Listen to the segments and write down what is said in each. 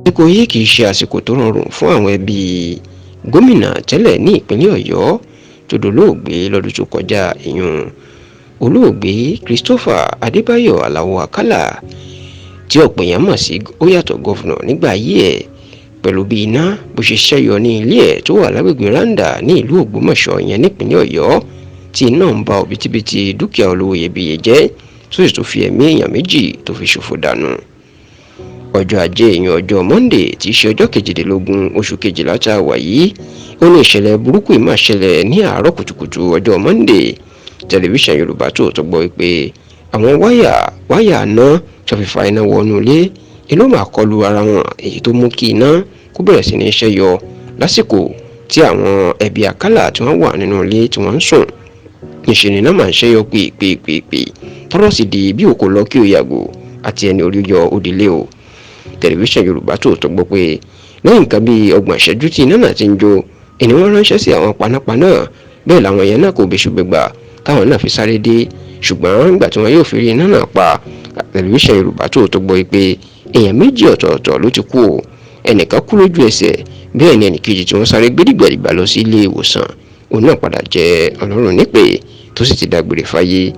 Àsìkò yìí kì í ṣe àsìkò tó rọrùn fún àwọn ẹbí gómìnà tẹ́lẹ̀ ní ìpínlẹ̀ Ọ̀yọ́ tó dolóògbé lọ́dún tó kọjá, ìyún olóògbé Christopher Adébáyọ̀ Aláò Àkàlà, tí ọ̀pọ̀ èèyàn mọ̀ sí Ó Yàtọ̀ Governor nígbà ayé ẹ̀, pẹ̀lú bí iná bó ṣe ṣẹ́yọ ní ilé ẹ̀ tó wà lágbègbè Randa ní ìlú Ògbómọ̀ṣọ́ yẹn nípínlẹ̀ Ọ̀yọ́, tí iná ń ba òbítíbitì dúkìá olówó iyebíye jẹ́, tó sì tún fi ẹ̀mí èèyàn méjì tó fi ṣòfò dànù. Ọjọ́ Ajé, ìyẹn ọjọ́ Monday, tí í ṣe ọjọ́ 18 oṣù 12 tá a wà yìí, ó ní ìṣẹ̀lẹ̀ burúkú yìí máa ṣẹlẹ̀ ní àárọ̀ kùtùkùtù ọjọ́ Monday. Tẹlifíṣàn Yorùbá Tòótọ́ gbọ́ wípé àwọn wáyà wáyà iná tó fi fa iná wọnú ilé ló máa kọlu ara wọn, èyí tó mú kí iná kó bẹ̀rẹ̀ sí ní ṣẹ́yọ lásìkò tí àwọn ẹbí Àkàlà tí wọ́n wà nínú ilé tí wọ́n ń sùn. Níṣẹ́ ni iná máa ń ṣẹ́yọ pèpèpèpè, tọ́rọ̀ sì di bí òkò lọ kí o yàgò àti ẹni orí yọ òdìlé o. Tẹlifíṣàn Yorùbá Tòótọ́ gbọ́ pé lẹ́yìn nǹkan bíi 30 ìṣẹ́jú tí iná náà ti ń jó, ẹni wọ́n ránṣẹ́ sí àwọn panápaná. Bẹ́ẹ̀ làwọn èèyàn náà kò bẹ́sùgbẹ́gbà táwọn náà fi sáré dé, ṣùgbọ́n nígbà tí wọ́n yóò fi rí iná náà pa, Tẹlifíṣàn Yorùbá Tòótọ́ gbọ́ pé èèyàn méjì ọ̀tọ̀ọ̀tọ̀ ló ti kú o. Ẹnìkan kú lójú ẹsẹ̀, bẹ́ẹ̀ ni ẹnìkejì tí wọ́n sáré gbé dìgbàdìgbà lọ sí ilé ìwòsàn, òun náà padà jẹ́ Ọlọ́run nípè, tó sì ti dágbére fáyé.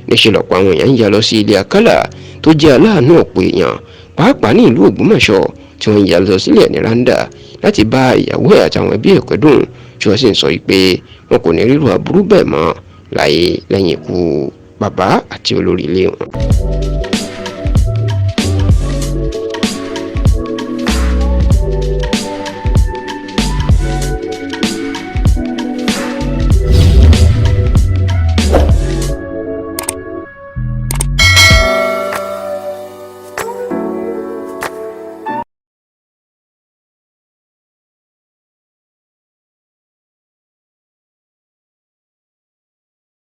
Níṣẹ́ lọ̀pọ̀ àwọn èèyàn ń ya lọ sí ilé Àkàlà tó jẹ́ aláàánú ọ̀pọ̀ èèyàn, pàápàá ní ìlú Ògbómọ̀ṣọ́, tí wọ́n ń ya lọ sílẹ̀ ní Randa láti bá ìyàwó ẹ̀ àtàwọn ẹbí ẹ̀ kẹ́dùn, tí wọ́n sì ń sọ pé wọn kò ní rírú aburú bẹ́ẹ̀ mọ́ láyé lẹ́yìn ikú bàbá àti olórí ilé wọn.